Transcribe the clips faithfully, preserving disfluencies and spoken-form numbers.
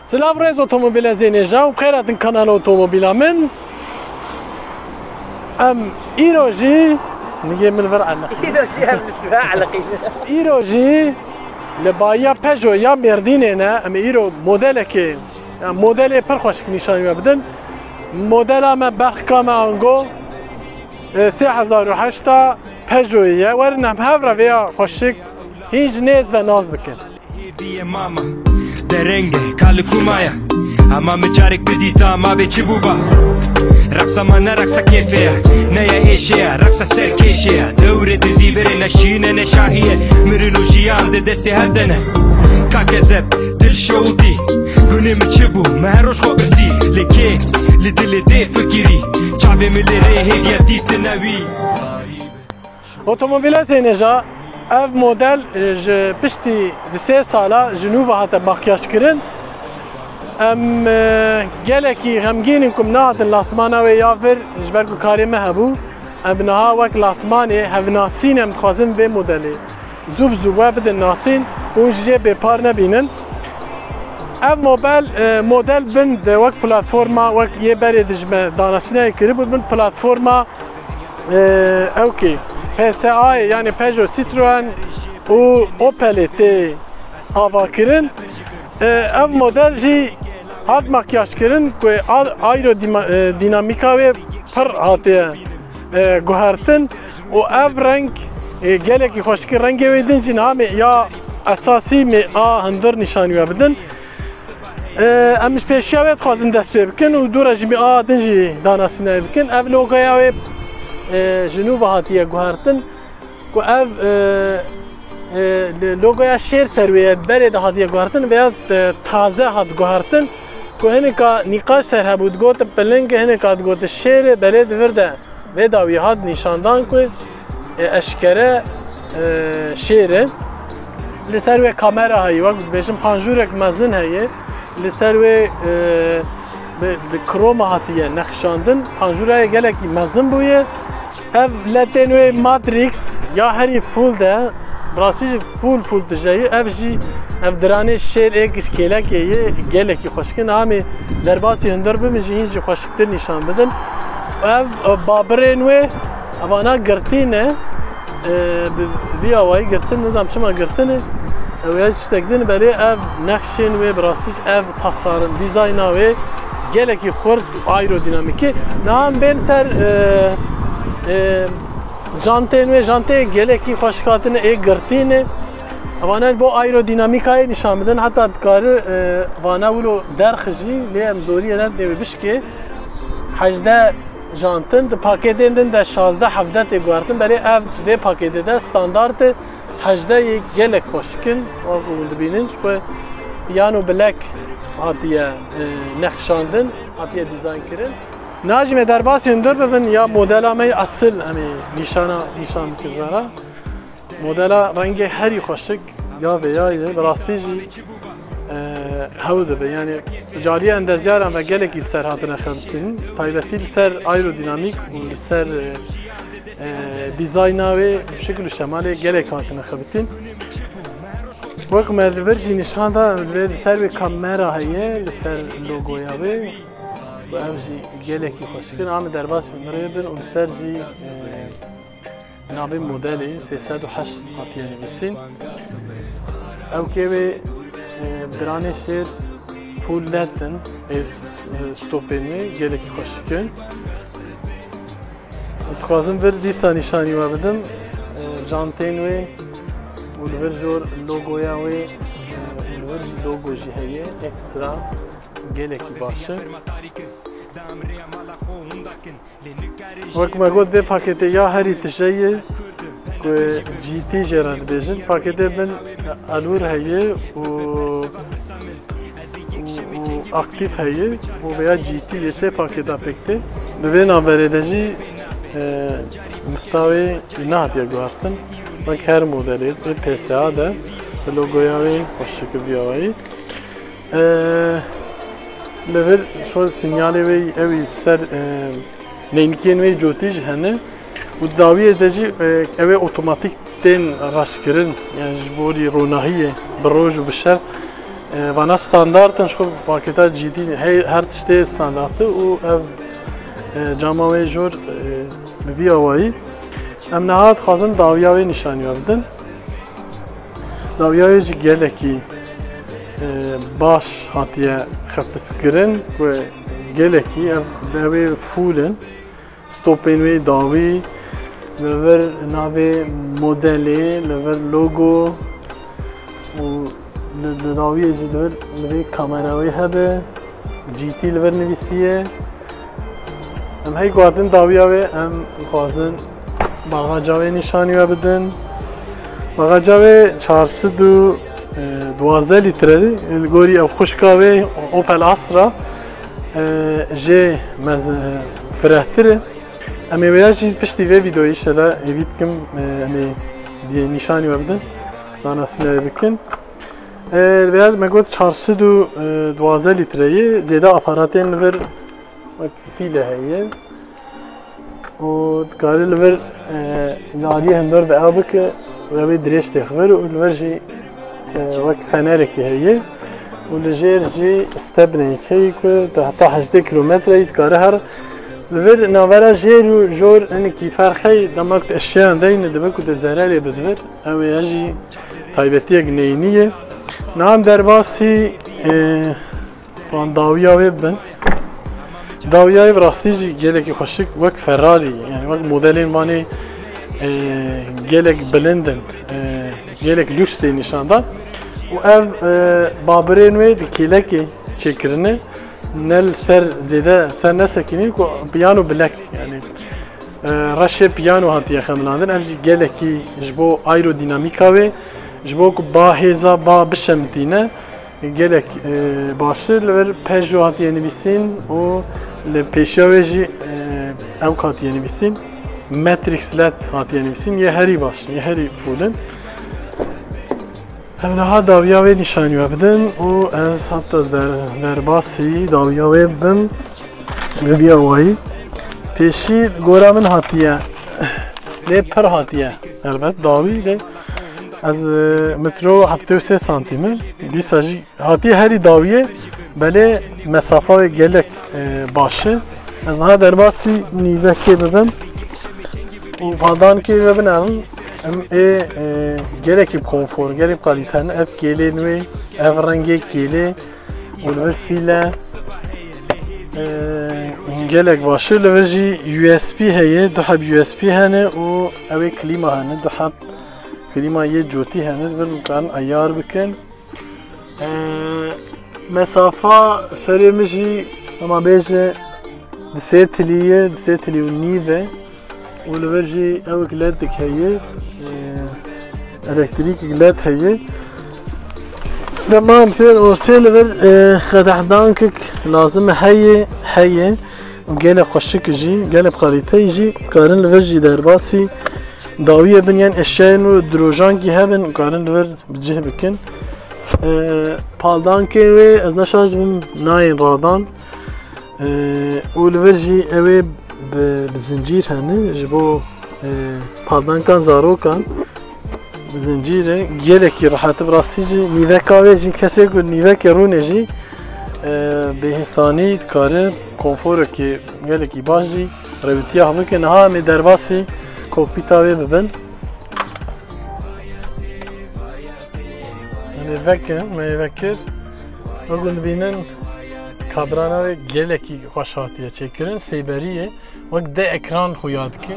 Silav rêz otomobîlezên hêja û xêr hatin kanala otomobîla min. Em îro jî nigê min vir eleqî. Îro jî em li vir eleqî. Îro jî li bayiya Peugeot ya Mêrdînê ne, em ê îro modelekê, ya modelê pir xweşik nîşanî we bidin. Modela me, berxika me ango, e, sê hezar û heşt a Peugeotê ye. Werin em hev re vêya xweşik hîn ji nêz ve nas bikin. Hêviyê mama derenge kalikûmaya. Hema min carek bidîta ma vê çi bûba. Reqsa ma ne reqsa kêfê ye, ne ya êşê ye, reqsa serkêşê ye. Dewrê dizî verê ne şîne ne şahî ye. Mirin û jiyan di destê hev de ne. Ka kezeb, dil şewitî. Gunê min çi bû, min her roj xwe pirsî. Lê kê li dilê dê fikirî. Çavê min lê rê hêviya dîtine wî. Otomobîla Zênêja, ev model, e, ji piştî di sê sala ji nû ve hate makyajkirin. Em, e, gelekî xemgîn in ku em nehatin lasmana wê ya vir, ji ber ku karê me hebû. Em niha wek lasmanê hevnasîn em dixwazin vê modelê zû bi zû we bidin nasîn û hûn ji jê bêpar nebînin. Ev mobel, e, model bin de wek platforma, wek yê berê de ji me danasînayê kiribû, bin platforma, e, ew kê, P S A'yê, yani Peugeot, Citroën û Opelê tê avakirin. E, ev model jî hat makyajkirin ku a-, aerodîma-, e, dînamîka wê pir hatiye, e, guhertin û ev reng, e, gelekî xweşik e. Rengê wê din jî niha me ya esasî me a hundir nîşanî we bidin. E, em ji pêşiya wê dixwazin dest pê bikin û dû re jî me a din jî danasînayê bikin. Ev logoya wê, e, ji nû ve hatiye guhertin. Ku ev, e, e, li logoya şêr ser wê ye, berê de hatiye guhertin, vêya, e, taze hat guhertin. Ku hinika nîqaş ser hebû, digotin piling e, hinika digotin şêr e, belê di vir de vê dawî hat nîşandan ku, e, eşkere, e, şêr e. Li ser wê kamera heye, wek dibêjin panjûrek mezin heye. Li ser wê, e, bi, bi kroma hatiye nexşandin. Panjûra yê gelekî mezin bûye. Ev letên wê Matrix ya herî full de, bi rastî jî full full tije ye. Ev jî, ev diranê şêr ê giş kêlekê ye, gelekî xweşik in. Amê derbasî hundir bibin jî hîn jî xweşiktir nîşan bidin. Ev, e, babirên wê, evana girtî ne. E, bi vî awayî girtin, nizam çima girtin e. Ew ya tiştek din, belê ev nexşên wê bi rastî jî ev tasarım, dîzayna wê gelekî xurt û aerodînamîk e. Niha em bên ser, e, e, jantên wê, jantê gelekî xweşik hatine, ê girtî ne. Evana bo aerodînamîkayê nîşan bidin, heta dikare, e, vana wilo derxijî, lê em zoriyê nedinê wê bişkê. Hejdeh jantin, di pakêtên din de şazdeh hevdeh tê guhertin, belê ev vê pakêtê de standart e, hejdeh yê gelek xweşik in, wek hûn dibînin, ji ku piyano bilek hatiye, e, nexşandin, hatiye dîzayn kirin. Niha jî me derbasî hundir bibin ya modela me yê esil, em ê nîşana, nîşan bikin we re. Modela rengê herî xweşik ya vêya ye, bi rastî jî, e, hew dibe. Yani, caliya endezyaran ve gelekî li ser hatine xebitin. Taybetî li ser aerodînamîk û li ser, e, e, dîzayna wê, şikil û şemalê gelek hatine xebitin. Wek me li vir jî nîşan da, li vê, li ser wê kamera heye, li ser logoya wê. Û ev jî gelekî xweşik in. Em ê derbas bin, mirê bin û li ser jî, e, navê modelê sê sed û heşt hatiye nivîsîn. Ew kê wê, e, diranê şêr full led in, ê, e, stopên wê gelekî xweşik in. Dixwazim vir dîsa nîşanî we bidim. E, jantên wê û li vir jor logoya wê, e, û li vir jî logo jî heye, ekstra gelekî baş e. Wek me got, vê paketê ya herî tije ye ku G T jê re dibêjin. Paketê bin alûr heye û, û, û aktîf heye û vêya G T yê sê paketa pêk tê. Di vê navberê de jî, e, mixta wê nehatiye guhertin. Wek her modelê, vê P S A de bi logoya wê xweşik bi awayî. E, li vir şol sinyalê wê ew ê ser, e, neynikên wê cotî jî hene. Û dawiyê de jî, e, ew ê otomatîk tên reşkirin, yani ji borî ronahiyê bi roj û bi şev, e, vana standart in, ji xwe pakêta cîdî, hey, her tiştê standart e û ev, e, cama wê jor, e, bi vî awayî. Em niha dixwazin dawiya wê nîşanî we bidin. Dawiya wê jî gelekî, e, baş hatiye xepiskirin, ku gelekî ev, ew ê fûl in. Stopên wê dawî, li vir navê modelê, li vir logo û li, li dawiyê jî li vir, li vê kamera wê hebe, G T li vir nivîsiye. Em hey guhardin dawiya wê, em dixwazin bagaja wê nîşanî we bidin. Bagaja wê çar sed û duwazdeh litre, li gorî ev xwişka wê Opel Astra, e, jê mez-, e, firehtir e. Em ê wêya jî piştî vê vîdeoyê şela êvî dikim, e, em ê diyê nîşanî we bidin, danasîna wê bikin. E, vêya me got çar sed û duwazdeh litre ye, zêde aparatên li vir wek fîle heye. Û dikare li vir, e, nariyê hindor bi ew bike, û ew ê dirêj têxivir û li vir jî, e, wek fenerekê heye. Û li jêr jî stepneyek heye ku te heta hejdeh kilometre yî dikare her. Li vir navbera jêr û jor hinekî ferq heye, dema ku tu eşeyan deyne dibe ku tu zererê bide vir. Ew ê jî taybetiyek neyînî ye. Niha em derbasî, e, Wan dawiya wê bibin. Dawiya wê bi rastî jî gelekî xweşik, wek Ferrari, yani wek modelên vanê, e, gelek bilind in, e, gelek lûks tê nîşan dan. Û ev, e, babirên wê di kêlekê çêkirine, ne li ser zêde ser nesekînî ku piyano bilek, yani, e, reşê piyano hatiye xemilandin. Ev jî gelekî ji bo aerodînamîka wê, ji bo ku ba hêza ba bişemtîne, gelek, e, baş e. Li vir Peugeot hatiye nivîsîn û li pêşiya wê jî, e, ew hatiye nivîsîn. Matrix led hatiye nivîsîn. Yê herî baş, yê herî fûl in. Em niha dawiya wê nîşanî we bidin û ez heta der-, derbasî dawiya wê bibim. Bi vî awayî. Pêşî gora min hatiye. Lê pir hatiye. Elbet dawî lê ez, e, metro heftê û sê santîm im. Dîsa jî hatiye herî dawiyê, belê mesafa wê gelek, e, baş e. Ez niha derbasî nîvekê bibim û paldankê wê binerim. Em ê, e, gelekî bi konfor, gelek bi kalîte ne. Ev kêlê nû, ev rengê kêlê û li vir fîle, e, gelek baş e. Li vir jî U S B heye, du heb U S B hene û ew ê klîma hene, du heb klîma yê cotî hene. Li vir dikarin eyar bikin. Ee, mesafa serê min jî, hema bêje, di sê tilî ye, di sê tilî û nîv e. Û li vir jî ewek ledek heye, ee, elektrîkek led heye. Dema em fêr ortê li vir, ee, qedehdankek lazim e heye, heye. Û gelek xweşik jî, gelek kalîteyî jî, karin li vir jî derbasî dawiyê bin, yên eşyayên û dirojankî hebin, karin li vir bi cih bikin. Ee, paldankê wê ez ne şaş dibim nayên radan. Ee, û li vir jî ew ê bi, bi zincîr hene ji bo, e, paldankan zarokan. Bi zincîr e, gelekî rehet e, bi rastî jî nîveka wê jî kesê ku nîvekê rûnê jî, e, bêhîsanî dikare konforekî gelekî baş jî rewitiya bike. Niha em ê derbasî kokpîta wê bibin. Em ê vekin, me ê vekir. Wek hûn dibînin, kadrana wê gelekî xweş hatiye çêkirin, sêberî ye. Wek deh ekran xuya dike.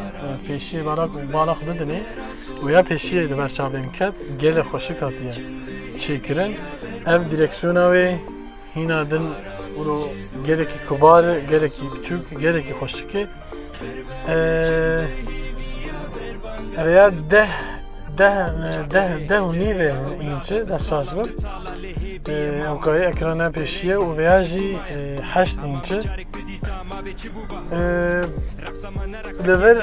Pêşiyê bala, bala xwe bidinê. Û ya pêşiyê li ber çavên ket, gelek xweşik hatiye çêkirin. Ev direksiyona wê hîna din û gelekî kibar e, gelekî biçûk, gelekî xweşik e. Ee, ev ya deh, deh, deh, deh û nîv e înç e, deh şaş bin. Ee, ew kayê ekrana pêşiye û veya jî, e, heşt înç e. Ee, li vir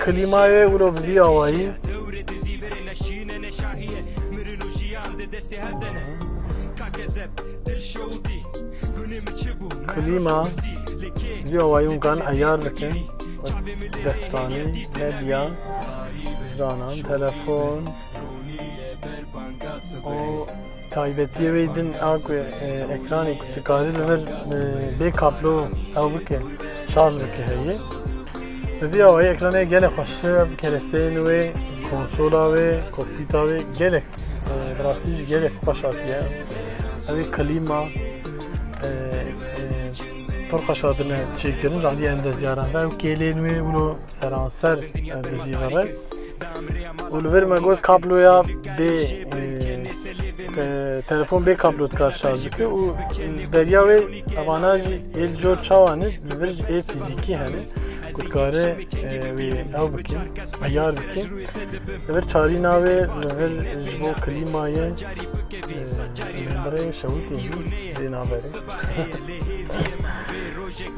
klîmayê wilo bi vî awayî. Klîma, vî awayî hûn kan eyar bikin. Destanî, medya, stranan, telefon û taybetiyê wê din a ku, e, ekranê ku dikarî li vir, e, bê kablo ew bike, şarj bike heye. Bi vî awayî ekranê gelek xweştir e, keresteyên wê, konsola wê, kokpîta wê gelek, e, bi rastî jî gelek xweş hatiye. Ew ê klîma, e, e, pir xweş hatine çêkirin, ji aliyê endezyaran ve ew kêlên wê wilo seranser, e, dizîvire. Û li vir me got kabloya bê, e, e, telefon bê kablo dikar şarj bike û beriya wê evana jî ê li jor çawa ne, li vir jî ê fîzîkî hene ku dikare, e, wê ew bike, eyar bike. Li vir çarî navê, li vir ji bo klîmayê, e, li vir şewitê jî dê naberê.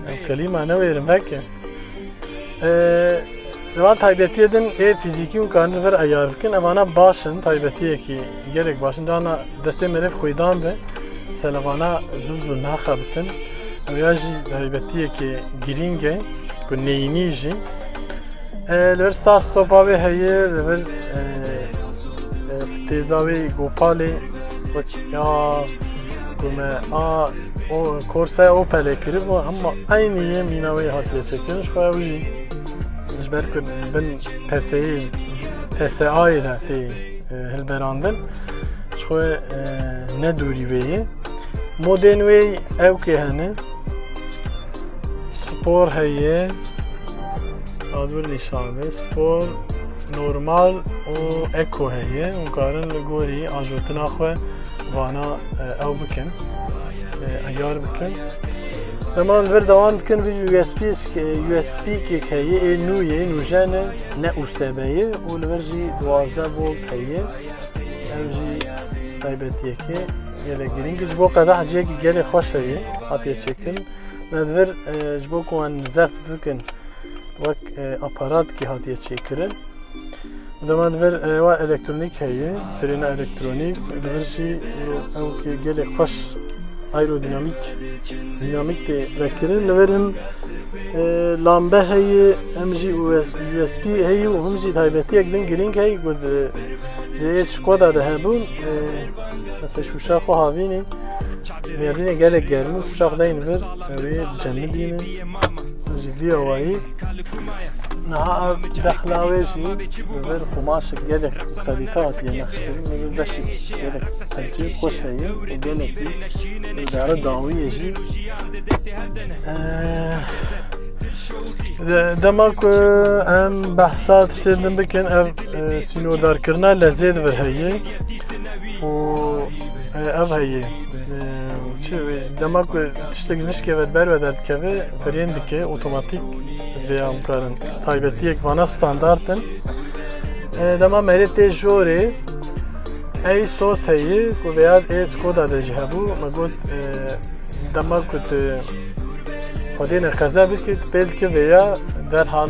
Ew klîma ne wêrin veke. Ee, Van taybetiyê din ê fîzîkî hûn karin li vir eyar bikin. Evana baş in, taybetiyekî gelek baş in. Cana destê meriv xwîdan be, selevana zû zû naxebitin. Ew ya jî taybetiyekê girîng e, ku neyînî jî. Ee, li vir start stopa wê heye, li vir, ee, ee, têza wê gopalê, wek ya ku me a O Corsa Opelê kiribû, hema eynî yê mîna wê hatiye çêkirin. Ji xwe ew jî ji ber ku bin P S A'yê, P S A'yê de tê, e, hilberandin. Ji xwe, e, ne dûrî wê yê. Modên wê ew kê hene. Spor heye. Adwir nîşan be. Spor, normal û eko heye. Hûn karin li gorî ajotina xwe vana, e, ew bikin, e, eyar bikin. Dema li vir dewam dikin, vî U S B, U S B kek heye, ê nû yê, nûjen e, ne U S B ye û li vir jî duwazdeh volt heye. Ev jî taybetiyekê gelek girîng e. Ji bo qedah cihekî gelek xweş heye, hatiye çêkirin. Me di vir, e, ji bo ku wan zeft bikin, wek, e, aparatkî hatiye çêkirin. Dema di vir, e, wa elektronîk heye, frêna elektronîk, di vir jî ew kê gelek xweş aerodînamîk, dînamîk tê vekirin. Li vir him, e, lambe heye, him jî U S B heye û him jî taybetiyek din girîng heye ku di, di Skoda de hebûn, e, mesela şûşa xwe havînê, mêrdînê gelek germ û şûşa xwe deyên vir, ew ê cemidînin. Ji vî awayî. Niha ev dexla wê jî li vir qumaşek gelek kalîte hatiye nexşkirin. Li vir beşek gelek pençeyê xweş heye û gelekî li dare dawiyê jî. Eee, de-, dema ku em behsa tiştên din bikin, ev, e, sînordarkirina lezê di vir heye û, e, ev heye. Ee, çi, dema ku tiştek nişkê ve ber ve derdikeve, frên dike, otomatîk vêya hûn karin. Taybetiyek vana standart in. Ee, dema merê tê jorê, ey sos heye, ku vêya ê Skoda de jî hebû. Me got, ee, dema ku tu xwedê ne qeze bikî, tu pê dike vêya derhal,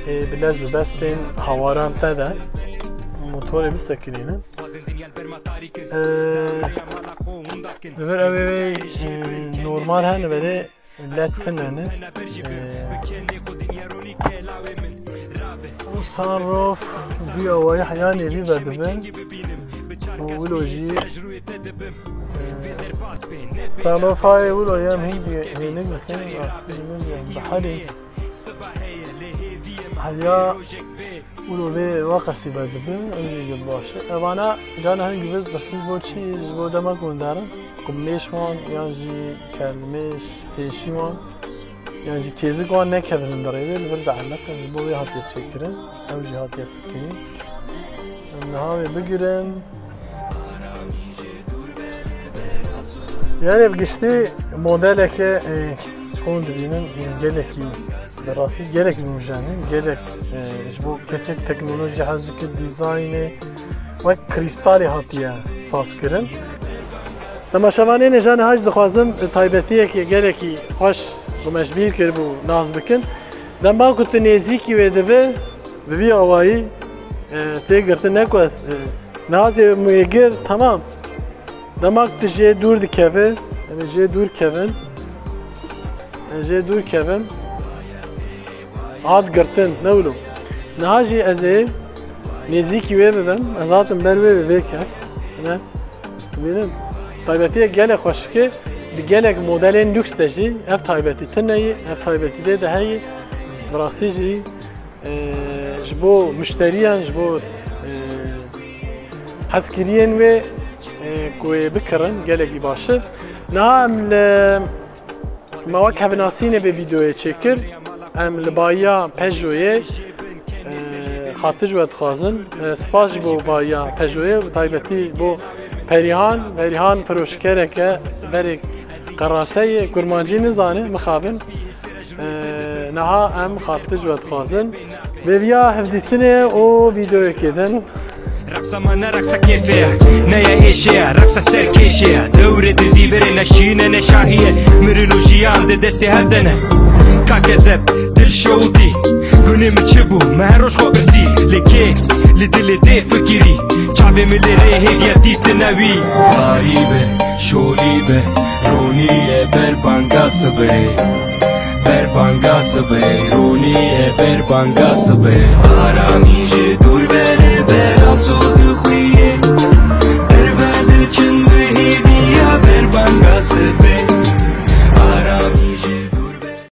ee, bi lez û bestên hawaran te de motorê bisekinînin. Ee, li vir ew ê, e, normal hene, berê led tune ne. Ee, û sunroof vî awayî heyanê vî vedibe. Û wilo jî, e, sunroofayê wilo yem hîn hênik dikin. Biherê. Heya Û li vê waqasî ve dibin, ew jî baş e. Evana cana hin giviz birsî ji bo çi, ji bo dema ku hûn derin, qumêş wan, yan jî kelmêş, pêşî wan, yan jî kêzik wan nekevin di rêvê, li vir dieleqin, ji bo wê hatiye çêkirin, ew jî hatiye fikirin. Em niha wê bigirin. Yani bi giştî modeleke, e, çi hûn dibînin, e, gelekî, bi rastî gelek nûjen e, gelek, e, ji bo kesek teknolojî hez dike, dîzaynê wek krîstalê hatiye sazkirin. Temaşevanên hêja niha jî dixwazim, e, taybetiyekê gelekî xweş bi me ji bîr kiribû nas bikin. Dema ku tu nêzîkî wê dibe, bi vî awayî, e, tê girtin, ne ku ez, e, niha zê min wê gir, temam. Dema ku tu jê dûr dikeve, em ê jê dûr kevin. Em jê dûr kevin. Hat girtin, ne wilo. Niha jî ez ê nêzîkî wê bibim, ez hatim ber wê ve vê kef. Ne? Bînin, taybetiye gelek xweşik e, di gelek modelên lûks de jî ev taybetî tune ye, ev taybetî dê de heye. Bi rastî jî, e, ji bo muşteriyan, ji bo, e, hezkiriyên wê, e, ku wê bikirin, gelekî baş e. Niha em li Me wek hevinasînê vê vîdeoyê çêkir. Em li bayiya Peugeot'ê, e, xatir ji we dixwazin. E, spas ji bo bayiya Peugeot'ê, bi taybetî bo Perîhan. Perîhan firoşkerek e, berê qerase ye, kurmancî nizane, mixabin. E, niha em xatir ji we dixwazin. Vêviya hevdîtinê û vîdeoyekê din. Reqsa me ne reqsa kêfê ye, ne ye êşê ye, reqsa serkêşê ye. Dewrê dizî verê neşîne ne şahî ye. Mirin û jiyan di destê hev de ne. Ka kezeb, dil şewitî. Gunê min çi bû, me her roj xwe pirsî. Lê kê, li dilê dê fikirî. Çavê min lê rê hêviya dîtine wî. Tarî be, şolî be, ronî ye ber banga sibê. Ber banga sibê, ronî ye ber banga sibê. Aramî ji dûr berê, bera soz